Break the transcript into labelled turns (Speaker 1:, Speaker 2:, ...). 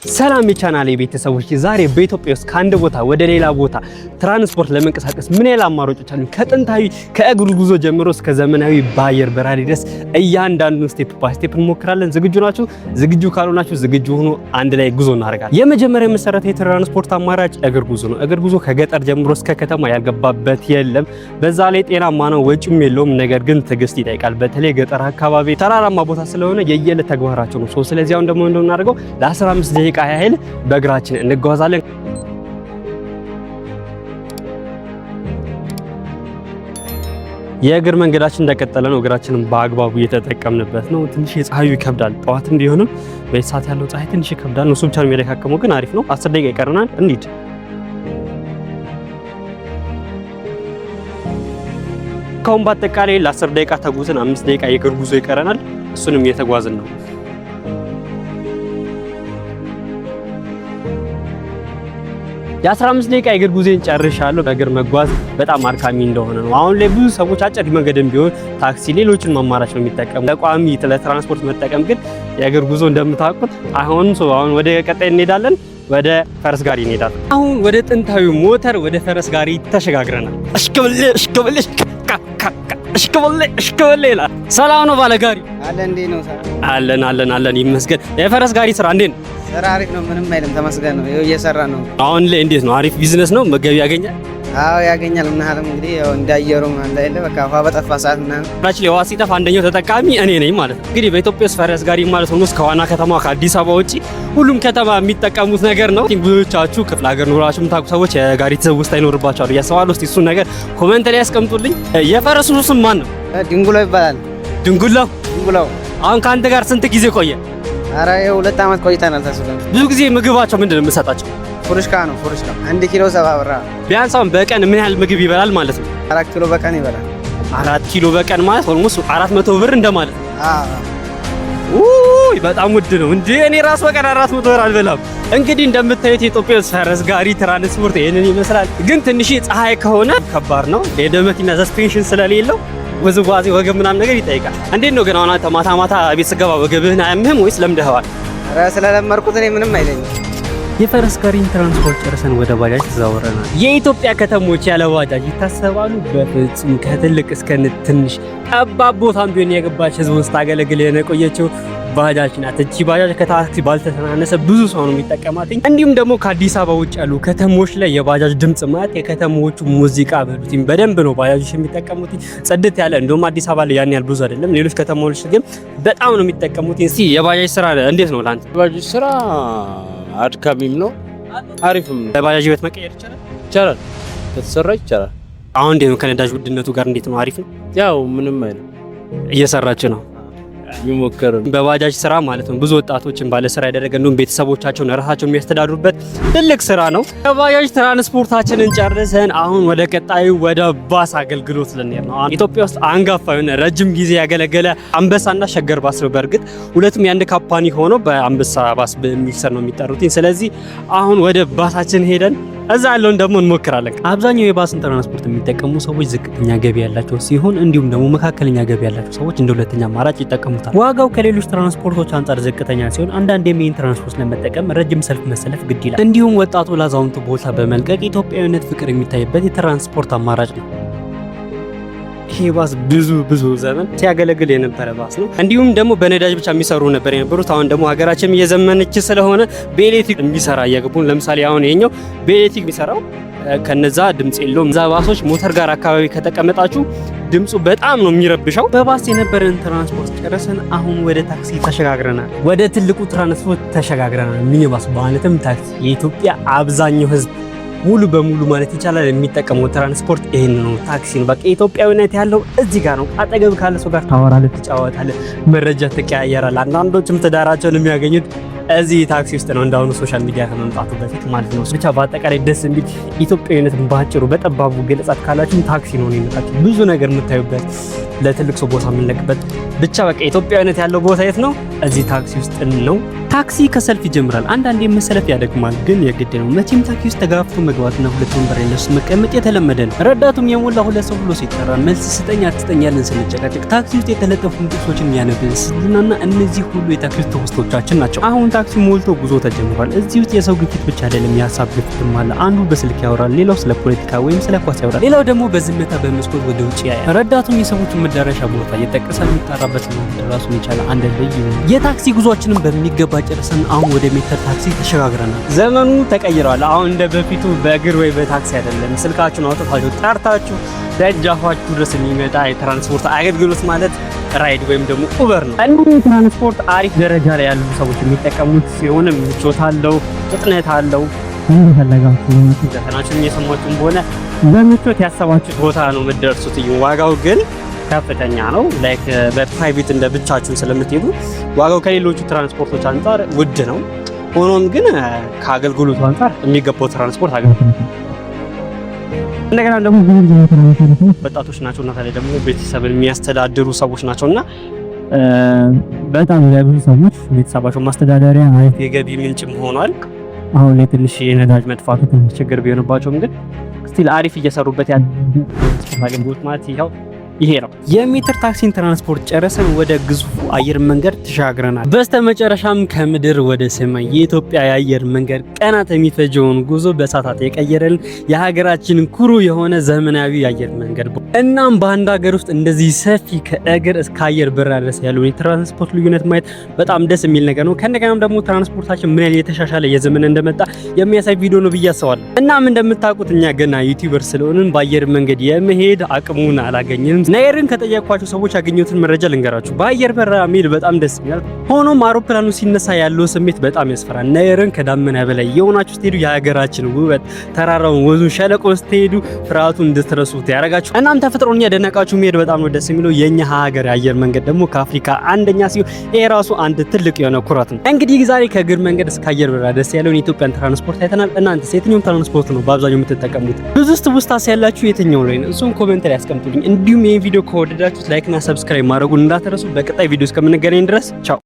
Speaker 1: ሰላም የቻናሌ ቤተሰቦች፣ ዛሬ በኢትዮጵያ ውስጥ ከአንድ ቦታ ወደ ሌላ ቦታ ትራንስፖርት ለመንቀሳቀስ ምን ያህል አማራጮች አሉ? ከጥንታዊ ከእግር ጉዞ ጀምሮ እስከ ዘመናዊ በአየር በራሪ ድረስ እያንዳንዱን step by step እንሞክራለን። ዝግጁ ናችሁ? ዝግጁ ካልሆናችሁ ዝግጁ ሁኑ። አንድ ላይ ጉዞ እናደርጋለን። የመጀመሪያ መሰረታዊ የትራንስፖርት አማራጭ እግር ጉዞ ነው። እግር ጉዞ ከገጠር ጀምሮ እስከ ከተማ ያልገባበት የለም። በዛ ላይ ጤናማ ነው፣ ወጪም የለውም። ነገር ግን ትዕግስት ይጠይቃል። በተለይ ገጠር አካባቢ ተራራማ ቦታ ስለሆነ የየዕለት ተግባራቸው ነው። ስለዚህ አሁን ደግሞ እንደምናደርገው ለ15 ደቂቃ ያህል በእግራችን እንጓዛለን። የእግር መንገዳችን እንደቀጠለ ነው። እግራችንን በአግባቡ እየተጠቀምንበት ነው። ትንሽ የፀሐዩ ይከብዳል። ጠዋትም ቢሆንም በዚህ ሰዓት ያለው ፀሐይ ትንሽ ይከብዳል። እሱ ብቻ ነው የሚደካከመው፣ ግን አሪፍ ነው። 10 ደቂቃ ይቀረናል። እንሂድ። ካሁን በአጠቃላይ ለ10 ደቂቃ ተጉዘን 5 ደቂቃ የእግር ጉዞ ይቀረናል። እሱንም እየተጓዝን ነው። የ15 ደቂቃ የእግር ጉዞን ጨርሻለሁ። በእግር መጓዝ በጣም አድካሚ እንደሆነ ነው። አሁን ላይ ብዙ ሰዎች አጭር መንገድም ቢሆን ታክሲ፣ ሌሎችን አማራጭ ነው የሚጠቀሙ። ለቋሚ ለትራንስፖርት መጠቀም ግን የእግር ጉዞ እንደምታውቁት አሁን አሁን ወደ ቀጣይ እንሄዳለን። ወደ ፈረስ ጋሪ እንሄዳለን። አሁን ወደ ጥንታዊ ሞተር ወደ ፈረስ ጋሪ ተሸጋግረናል። እሽክብሌ እሽክብሌ እሽክብሌ እሽክብሌ ይላል። ሰላም ነው ባለ ጋሪ?
Speaker 2: አለ እንዴ ነው?
Speaker 1: አለን አለን አለን ይመስገን። የፈረስ ጋሪ ስራ እንዴት ነው?
Speaker 2: ስራ አሪፍ ነው፣ ምንም አይልም። ተመስገን ነው። ይኸው እየሰራ ነው።
Speaker 1: አሁን ላይ እንዴት ነው? አሪፍ ቢዝነስ ነው? ገቢ ያገኛል?
Speaker 2: አዎ ያገኛል። ምን ያህልም እንግዲህ ያው እንዳየሩም አለ አይደለ በቃ ውሃ በጠፋ ሰዓት ምናምን
Speaker 1: ራች ላይ ውሃ ሲጠፋ አንደኛው ተጠቃሚ እኔ ነኝ ማለት ነው። እንግዲህ በኢትዮጵያ ውስጥ ፈረስ ጋሪ ማለት ነው ከዋና ከተማ ከአዲስ አበባ ውጪ ሁሉም ከተማ የሚጠቀሙት ነገር ነው። ብዙዎቻችሁ ክፍለ ሀገር ኖራችሁ የምታውቁ ሰዎች የጋሪ ትውስታ ይኖርባችኋል እያሰባለሁ። እስቲ እሱን ነገር comment ላይ ያስቀምጡልኝ። የፈረሱ ስም ማን ነው?
Speaker 2: ድንጉሎ ይባላል።
Speaker 1: ድንጉሎ።
Speaker 2: ድንጉሎ።
Speaker 1: አሁን ከአንተ ጋር ስንት ጊዜ ቆየ?
Speaker 2: ኧረ ይኸው 2 ዓመት ቆይተናል። ተስለ
Speaker 1: ብዙ ጊዜ ምግባቸው ምንድን ነው የምሰጣቸው?
Speaker 2: ፉርሽካ ነው። ፉርሽካ 1 ኪሎ 70 ብር።
Speaker 1: ቢያንስ አሁን በቀን ምን ያህል ምግብ ይበላል ማለት ነው?
Speaker 2: 4 ኪሎ በቀን ይበላል።
Speaker 1: 4 ኪሎ በቀን ማለት almost 400 ብር እንደማለት ነው።
Speaker 2: አዎ
Speaker 1: ውይ በጣም ውድ ነው እንዴ! እኔ ራሱ በቀን 400 ብር አልበላም። እንግዲህ እንደምታዩት የኢትዮጵያ ውስጥ ፈረስ ጋሪ ትራንስፖርት ይሄንን ይመስላል። ግን ትንሽ ፀሐይ ከሆነ ከባድ ነው። የደመኪና suspension ስለሌለው ውዝዋዜ ወገብ ምናምን ነገር ይጠይቃል። እንዴት ነው ግን አሁን አንተ ማታ ማታ ቤት ስገባ ወገብህን አያምህም ወይስ ለምደኸዋል?
Speaker 2: ኧረ ስለለመድኩት እኔ ምንም አይለኝም።
Speaker 1: የፈረስ ጋሪን ትራንስፖርት ጨርሰን ወደ ባጃጅ ተዛውረናል። የኢትዮጵያ ከተሞች ያለ ባጃጅ ይታሰባሉ? በፍጹም። ከትልቅ እስከ ትንሽ ጠባብ ቦታም ቢሆን የገባች ህዝቡን ስታገለግል የቆየችው ባጃጅ ናት። እቺ ባጃጅ ከታክሲ ባልተተናነሰ ብዙ ሰው ነው የሚጠቀማት። እንዲሁም ደግሞ ከአዲስ አበባ ውጭ ያሉ ከተሞች ላይ የባጃጅ ድምጽ ማለት የከተሞቹ ሙዚቃ በሉት በደንብ ነው ባጃጆች የሚጠቀሙት። ጽድት ያለ እንደውም አዲስ አበባ ላይ ያን ያህል ብዙ አይደለም። ሌሎች ከተሞች ግን በጣም ነው የሚጠቀሙት። እስኪ የባጃጅ ስራ እንዴት ነው ላንተ?
Speaker 3: የባጃጅ ስራ አድካሚም ነው አሪፍም ነው።
Speaker 1: በባጃጅ ህይወት መቀየር ይቻላል?
Speaker 3: ይቻላል፣ ከተሰራ ይቻላል።
Speaker 1: አሁን እንዴት ነው ከነዳጅ ውድነቱ ጋር እንዴት ነው? አሪፍ ነው።
Speaker 3: ያው ምንም አይልም፣
Speaker 1: እየሰራች ነው
Speaker 3: ይሞከር ነው።
Speaker 1: በባጃጅ ስራ ማለት ነው ብዙ ወጣቶችን ባለ ስራ ያደረገ እንዲሁም ቤተሰቦቻቸውን ራሳቸውን የሚያስተዳድሩበት ትልቅ ስራ ነው። በባጃጅ ትራንስፖርታችንን ጨርሰን አሁን ወደ ቀጣዩ ወደ ባስ አገልግሎት ልንሄድ ነው። አሁን ኢትዮጵያ ውስጥ አንጋፋ የሆነ ረጅም ጊዜ ያገለገለ አንበሳና ሸገር ባስ ነው። በእርግጥ ሁለቱም የአንድ company ሆኖ በአንበሳ ባስ በሚል ስር ነው የሚጠሩት። ስለዚህ አሁን ወደ ባሳችን ሄደን እዛ ያለውን ደግሞ እንሞክራለን። አብዛኛው የባስን ትራንስፖርት የሚጠቀሙ ሰዎች ዝቅተኛ ገቢ ያላቸው ሲሆን እንዲሁም ደግሞ መካከለኛ ገቢ ያላቸው ሰዎች እንደ ሁለተኛ አማራጭ ይጠቀሙታል። ዋጋው ከሌሎች ትራንስፖርቶች አንጻር ዝቅተኛ ሲሆን አንዳንዴም ይህን ትራንስፖርት ለመጠቀም ረጅም ሰልፍ መሰለፍ ግድ ይላል። እንዲሁም ወጣቱ ለአዛውንቱ ቦታ በመልቀቅ ኢትዮጵያዊነት ፍቅር የሚታይበት የትራንስፖርት አማራጭ ነው። ይሄ ባስ ብዙ ብዙ ዘመን ሲያገለግል የነበረ ባስ ነው። እንዲሁም ደግሞ በነዳጅ ብቻ የሚሰሩ ነበር የነበሩት። አሁን ደግሞ ሀገራችን እየዘመነች ስለሆነ በኤሌክትሪክ የሚሰራ እያገቡ፣ ለምሳሌ አሁን ይሄኛው በኤሌክትሪክ የሚሰራው ከነዛ ድምጽ የለውም። እዛ ባሶች ሞተር ጋር አካባቢ ከተቀመጣችሁ ድምፁ በጣም ነው የሚረብሸው። በባስ የነበረን ትራንስፖርት ጨርሰን አሁን ወደ ታክሲ ተሸጋግረናል። ወደ ትልቁ ትራንስፖርት ተሸጋግረናል። ሚኒባስ ማለትም ታክሲ። የኢትዮጵያ አብዛኛው ህዝብ ሙሉ በሙሉ ማለት ይቻላል የሚጠቀመው ትራንስፖርት ይሄን ነው፣ ታክሲ ነው። በቃ ኢትዮጵያዊነት ያለው እዚህ ጋር ነው። አጠገብ ካለ ሰው ጋር ታወራለህ፣ ትጫወታለህ፣ መረጃ ትቀያየራለህ። አንዳንዶችም ትዳራቸውን የሚያገኙት እዚህ ታክሲ ውስጥ ነው፣ እንዳሁኑ social media ከመምጣቱ በፊት ማለት ነው። ብቻ በአጠቃላይ ደስ የሚል ኢትዮጵያዊነትን በአጭሩ በጠባቡ ገለጻት ካላችሁ ታክሲ ነው የሚመጣችሁ። ብዙ ነገር የምታዩበት፣ ለትልቅ ሰው ቦታ የምንለቅበት፣ ብቻ በቃ ኢትዮጵያዊነት ያለው ቦታ የት ነው? እዚህ ታክሲ ውስጥ ነው። ታክሲ ከሰልፍ ይጀምራል። አንዳንዴ መሰለፍ ያደክማል፣ ግን የግድ ነው። መቼም ታክሲ ውስጥ ተጋፍቶ መግባትና ሁለት ወንበር ላይ ለሱ መቀመጥ የተለመደ ነው። ረዳቱም የሞላ ሁለት ሰው ብሎ ሲጠራ መልስ ስጠኝ አትስጠኝ ያለን ስንጨቃጨቅ፣ ታክሲ ውስጥ የተለጠፉ ጥቅሶችን ያነብን ስዝናና፣ እነዚህ ሁሉ የታክሲ ትውስቶቻችን ናቸው። አሁን ታክሲ ሞልቶ ጉዞ ተጀምሯል። እዚህ ውስጥ የሰው ግፊት ብቻ አይደለም፣ የሀሳብ ግፊትም አለ። አንዱ በስልክ ያወራል፣ ሌላው ስለ ፖለቲካ ወይም ስለ ኳስ ያወራል፣ ሌላው ደግሞ በዝምታ በመስኮት ወደ ውጭ ያያል። ረዳቱም የሰዎቹን መዳረሻ ቦታ እየጠቀሰ የሚጠራበት መንገድ ራሱን የቻለ አንድ ልዩ ነው። የታክሲ ጉዟችንን በሚገባ ጨርሰን አሁን ወደ ሜትር ታክሲ ተሸጋግረናል። ዘመኑ ተቀይሯል። አሁን እንደ በፊቱ በእግር ወይ በታክሲ አይደለም። ስልካችሁን አውጥታችሁ ጠርታችሁ ደጃፋችሁ ድረስ የሚመጣ የትራንስፖርት አገልግሎት ማለት ራይድ ወይም ደግሞ ኡበር ነው። እንዲህ ትራንስፖርት አሪፍ ደረጃ ላይ ያሉ ሰዎች የሚጠቀሙት ሲሆን ምቾት አለው፣ ፍጥነት አለው። እንደፈለጋችሁ ዘፈናችሁን እየሰማችሁም በሆነ በምቾት ያሰባችሁት ቦታ ነው የምትደርሱት። ዋጋው ግን ከፍተኛ ነው። Like በ private እንደ ብቻችሁን ስለምትሄዱ ዋጋው ከሌሎቹ ትራንስፖርቶች አንጻር ውድ ነው። ሆኖም ግን ከአገልግሎቱ አንጻር የሚገባው ትራንስፖርት አገልግሎት ነው። እንደገና ደግሞ ወጣቶች ናቸው እና ታዲያ ደግሞ ቤተሰብን የሚያስተዳድሩ ሰዎች ናቸው እና በጣም ለብዙ ሰዎች ቤተሰባቸው ማስተዳደሪያ የገቢ ምንጭም ሆኗል። አሁን ላይ ትንሽ የነዳጅ መጥፋቱ ትንሽ ችግር ቢሆንባቸውም ግን still አሪፍ እየሰሩበት ያለ አገልግሎት ማለት ይኸው ይሄ ነው። የሜትር ታክሲን ትራንስፖርት ጨረሰን ወደ ግዙፉ አየር መንገድ ተሻግረናል። በስተመጨረሻም ከምድር ወደ ሰማይ የኢትዮጵያ የአየር መንገድ ቀናት የሚፈጀውን ጉዞ በሰዓታት የቀየረልን የሀገራችን ኩሩ የሆነ ዘመናዊ የአየር መንገድ። እናም በአንድ ሀገር ውስጥ እንደዚህ ሰፊ ከእግር እስከ አየር በረራ ድረስ ያለውን የትራንስፖርት ልዩነት ማየት በጣም ደስ የሚል ነገር ነው። ከእንደገናም ደግሞ ትራንስፖርታችን ምን ያህል የተሻሻለ የዘመነ እንደመጣ የሚያሳይ ቪዲዮ ነው ብዬ አስባለሁ። እናም እንደምታውቁት እኛ ገና YouTuber ስለሆንን በአየር መንገድ የመሄድ አቅሙን አላገኘንም። ነገር ግን ከጠየኳቸው ሰዎች ያገኘሁትን መረጃ ልንገራችሁ። በአየር በረራ መሄድ በጣም ደስ ይላል። ሆኖም አውሮፕላኑ ሲነሳ ያለው ስሜት በጣም ያስፈራል። ነገር ግን ከዳመና በላይ የሆናችሁ ስትሄዱ የሀገራችን ውበት፣ ተራራውን፣ ወንዙን፣ ሸለቆ ስትሄዱ ፍርሃቱን እንድትረሱት ያደርጋችሁ። እናም ተፈጥሮን ያደነቃችሁ መሄድ በጣም ነው ደስ የሚለው። የኛ ሀገር የአየር መንገድ ደግሞ ከአፍሪካ አንደኛ ሲሆን ይሄ ራሱ አንድ ትልቅ የሆነ ኩራት ነው። እንግዲህ ዛሬ ከእግር መንገድ እስከ አየር በረራ ደስ ያለውን የኢትዮጵያን ትራንስፖርት አይተናል። እናንተስ የትኛውን ትራንስፖርት ነው በአብዛኛው የምትጠቀሙት? ብዙ ትውስታስ ያላችሁ የትኛው ላይ ነው? እሱን comment ላይ ያስቀምጡልኝ። እንዲሁም ይሄን ቪዲዮ ከወደዳችሁት like እና subscribe ማድረጉን እንዳትረሱ። በቀጣይ ቪዲዮ እስከምንገናኝ ድረስ ቻው።